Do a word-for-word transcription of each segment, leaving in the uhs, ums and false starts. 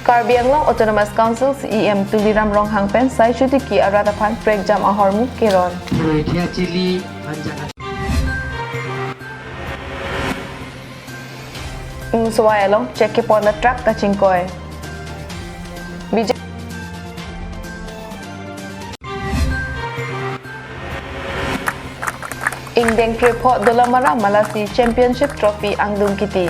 Karbi Anglong Autonomous Council C E M Tuliram Ronghang pen Sai Chotiki arat aphan prekjam ahormu keron. Rohingya chili anjak. Umsowai along chek kepon a truck kachingkoi. Bijai ingdeng krepho Dolamara Malasi Championship Trophy angdung kiti.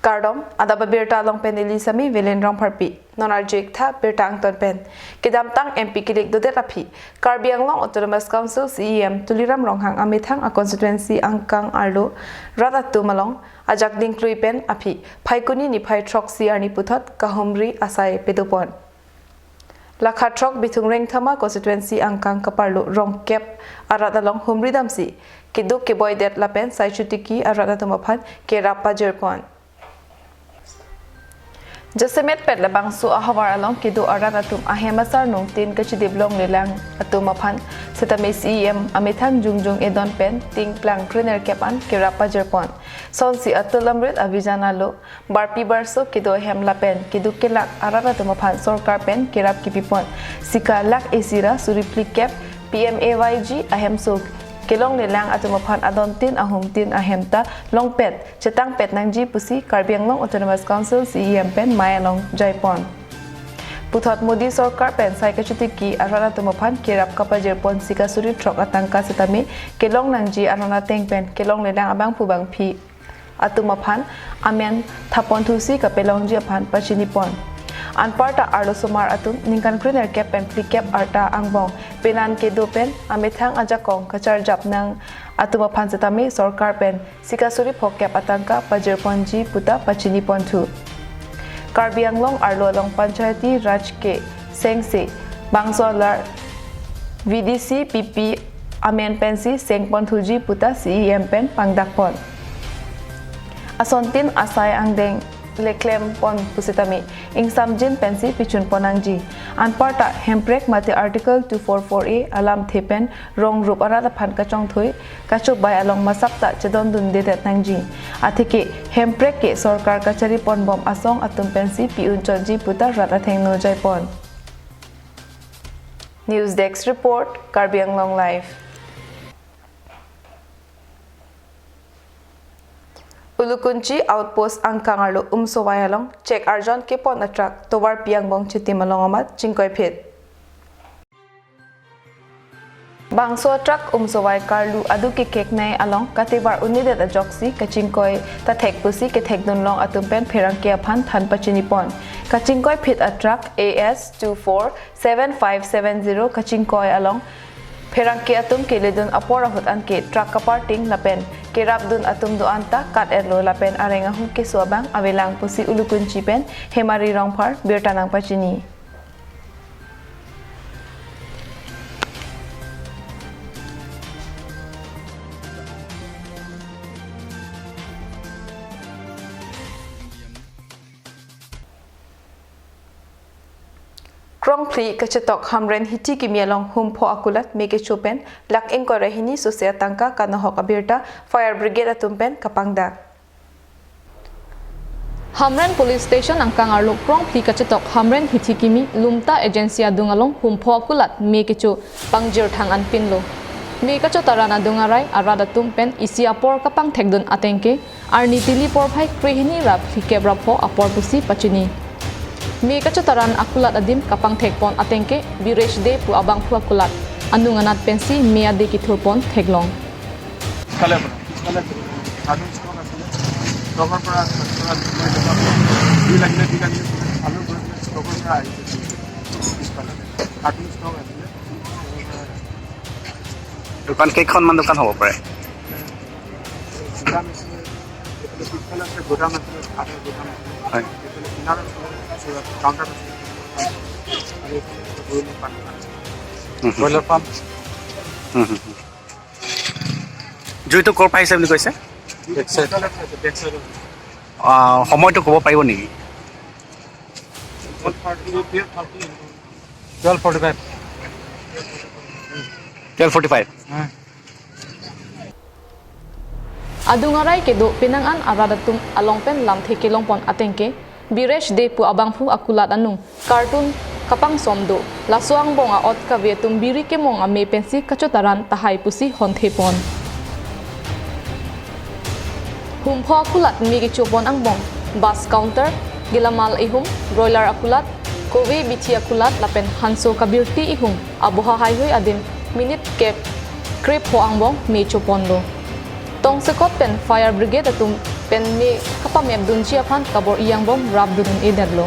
Kardom, adap abirta along pen neli Sami Velen Rongpharpi. Non arju-ik tha birta angton pen. Kedamtang M P kilik dodet aphi, Karbi Anglong Autonomous Council C E M Tuliram Ronghang amethang a constituency angkang arlo rat atum along ajak dingklui pen aphi Phaikuni niphai throksi arni puthot kahumri asai pedopon. Lakha throk Bithung Rengthama constituency angkang kaparlo rongkep arat along humri damsi keduk keboidet lapen Sai Chotiki arat atum aphan kerap pajirpon. Jasemet pet labangso ahavar along kedo arat atum ahem asar nungtin kachidip longlelang atum aphan setame C E M amethang jongjong edon pen tingplang krenerkep an kerap pajirpon. Sonsi Atal Amrit avijan alo barpi barso kedo ahem lapen keduk kelak arat atum aphan sorkar pen kerap kepipon sika lakh isi ra suri phlikep P M A Y G ahemso kelonglelang atum aphan adontin ahumtin ahem ta longpet chetangpet nangji pusi Karbi Anglong Autonomous Council C E M pen mei along jaipon. Puthot Modi sorkar pen Sai Kachotiki arat atum aphan kerap kapajirpon sika suri throk atangka setame kelong nangji aron ateng pen kelonglelang abangphu bangphi atum aphan amen thaponthusi kapelongji aphan pachinipon. Anparta arlosomar atum ningkan krenerkep pen phlikep arta angbong penan kedo pen amethang ajakong kacharjap nang atum aphan setame sorkar pen sika suri phokep atangka pajirponji puta pachiniponthu. Karbi Anglong arlo along Panchayati Raj ke sengse bangso alar V D C P P amen pensi sengponthuji puta C E M pen pangdakpon. Asontin asai angdeng le klempon pusitame ingsamjin pensi pichunpon nangji. Anparta hemprek mate Article two four four A alamthe pen rong rup arat aphan kachongthoi kachobai along masapta chedondundedet nangji. Atheke hemprek ke sorkar kachariponbom asong atum pensi pi-unchotji puta rat athengno jaipon. News Desk Report, Karbi Anglong Live. Ulukunchi Outpost angkang arlo Umsowai along chek arjon kepon a truck tovar pi angbong chitim along amat chingkoiphit. Bangso a truck Umsowai Karlu adu kekeknei along katevar un-edet ajoksi kachingkoi ta thek pusi kethekdunlong atum pen pherangke aphan than pachinipon. Kachingkoiphit a truck A S two four seven five seven zero kachingkoi along pherangke atum keledun apor ahut anke truck kaparting lapen kerapdun atum do-an ta kat-etlo lapen areng ahut keso abang avelang pusi Ulukunchi pen Hemari Rongphar birta nangpachini. Krongphli kachetok Hamren Hithi Kimi along humpho akulat me kecho pen lakh ingkoi ra hini sose atangka kanohok abirta fire brigade atum pen kapangdak. Hamren Police Station angkang arlo Krongphli kachetok Hamren Hithi Kimi Lumta Agency adung along humpho akulat me kecho pangjirthang anpinlo. Me kachotaran adung arai arat atum pen isi apor kapangthekdun atengke arni tili porphai krehini ra phlikep ra pho apor pusi pachini. Me kachotaran akulat adim kapangthekpon atengke Biresh De pu abangphu akulat anung anat pensi me ade kithurpon theklong. পিছফালে পৰা, পিছফালে পৰা। Carton stock আছিলে। ষ্টকৰ পৰা, পৰা দুই লাগিলে, দুই লাগিলে, আলু ষ্টকৰ পৰা আহিছে। পিছফালে কাৰ্টুন ষ্টক আছিলে। দোকান কেইখনমান দোকান হ'ব পাৰে? দোকান আছিলে, এইফালে পিছফালে আছিলে, গুদাম আছিলে, ভাতৰ গুদাম আছিলে। হয়। এইফালে কিনাৰত আছিলে, কাউণ্টাৰ আছিলে। আৰু এইফালে গৰু পানী দোকান আছিলে। হুম, হুম। Broiler farm. হুম, হুম, হুম। জুইটো ক'ৰ পৰা আহিছে বুলি কৈছে? Back side. Back side. আহ, সময়টো ক'ব পাৰিব নেকি? Twelve forty five. Twelve forty five. হা। Adung arai kedo penang an arat atum along pen lamthe kelongpon atengke, Biresh De pu abangphu akulat anung carton kapangsom do. Laso angbong a-ot kave atum biri kemong ame pensi kachotaran tahai pusi honthepon. Humpho akulat me kechopon angbong, bus counter, gelamal ihum, broiler akulat, kove bithi akulat lapen hanso kabirti ihum aboha haihui adim minute kep krepho angbong me choponlo. Tongsekot pen fire brigade atum pen me kapamepdunji aphan kabor-i angbong rapdun un-edetlo.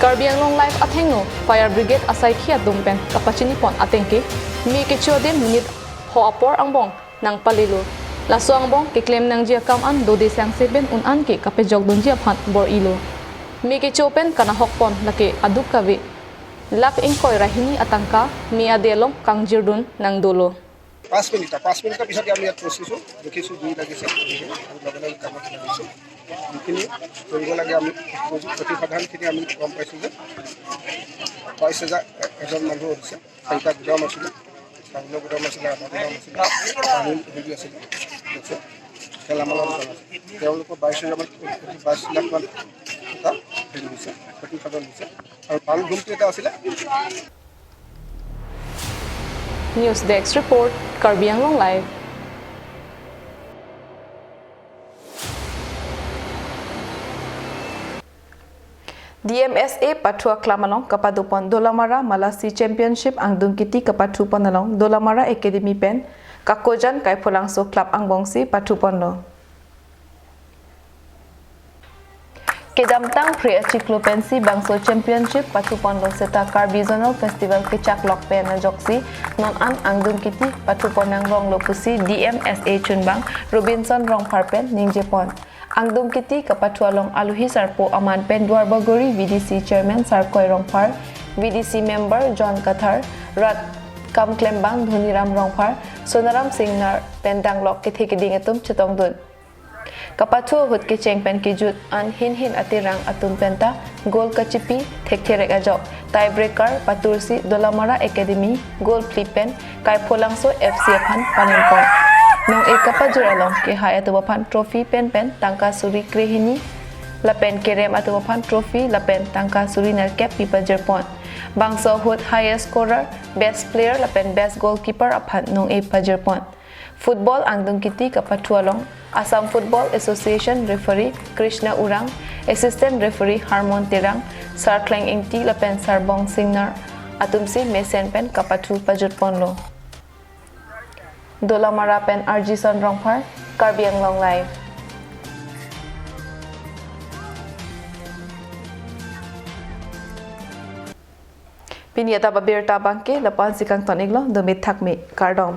Karbi Anglong Live athengno fire brigade asaikhi atum pen kapachinipon atengke, me kecho adim minute pho apor angbong nangpalelo. Laso angbong keklem nangji akam an dode sangse pen un-an ke kapejokdunji aphan bor-ilo. Me kecho pen kanahokpon lake aduk kave lakh ingkoi ra hini atangka me ade along kangjirdun nangdolo. পাঁচ মিনিট, পাঁচ মিনিটৰ পিছতে আমি ইয়াত পৌঁচিছোঁ, দেখিছোঁ জুই লাগিছে, আমি লগে লগে কামত লাগিছোঁ। যিখিনি কৰিব লাগে আমি কৰিছোঁ, ক্ষতিসাধাৰণখিনি আমি গম পাইছোঁ যে বাইছ হাজাৰ এজন মানুহ হৈছে, চাৰিটা গুদাম আছিলে, চাউলৰ গুদাম আছিলে, আটা গুদাম আছিলে, পানী হেৰি আছিলে, গেলামালৰ দোকান আছিলে, তেওঁলোকৰ বাইছ হাজাৰ মান, বাইছ লাখ মান টকা হেৰি হৈছে, ক্ষতিসাধন হৈছে। আৰু পাণ ধূমটো এটা আছিলে। News Desk Report, Karbi Anglong Live. D M S A pathu aklam along kapadopon Dolamara Malasi Championship angdung kiti kapathupon along Dolamara Academy pen Kakojan Kaipholangso Club angbongsi pathuponlo. Kedamtang phre achiklo pensi bangso championship pathuponlo seta Karbi Zonal Festival kechaklok pen ajoksi non an angdung kiti pathupon nangronglo pusi D M S A chunbang Robinson Rongphar pen ningjepon. Angdung kiti kapathu along aluhi sarpo aman pen Duarbagori V D C Chairman Sarkoi Rongphar, V D C Member John Kathar, rat kam klembang Dhoniram Rongphar, Sonaram Singnar pen danglok kethe keding atum chetongdun. Kapathu ahut kecheng pen kejut an hin hin aterang atum penta goal kachipi thektherek ajok tiebreaker patursi Dolamara Academy goal phli pen Kaipholangso F C aphan paningkoi. Nong-e kapajir along kehai atum aphan trophy pen pen tangka suri krehini lapen kerem atum aphan trophy lapen tangka suri nerkep pipajirpon. Bangso ahut highest scorer, best player lapen best goalkeeper aphan nong-e pajirpon. Football angdung kiti kapathu along Assam Football Association referee Krishna Urang, assistant referee Harmon Terang, Sarkleng Ingti lapen Sarbong Singnar atumsi mesen pen kapathu pajutponlo. Dolamara pen Arjison Rongphar, Karbi Anglong Live. Pini atap abirta abangke lapu-ansi kangton-iklo, dome thakme, kardom.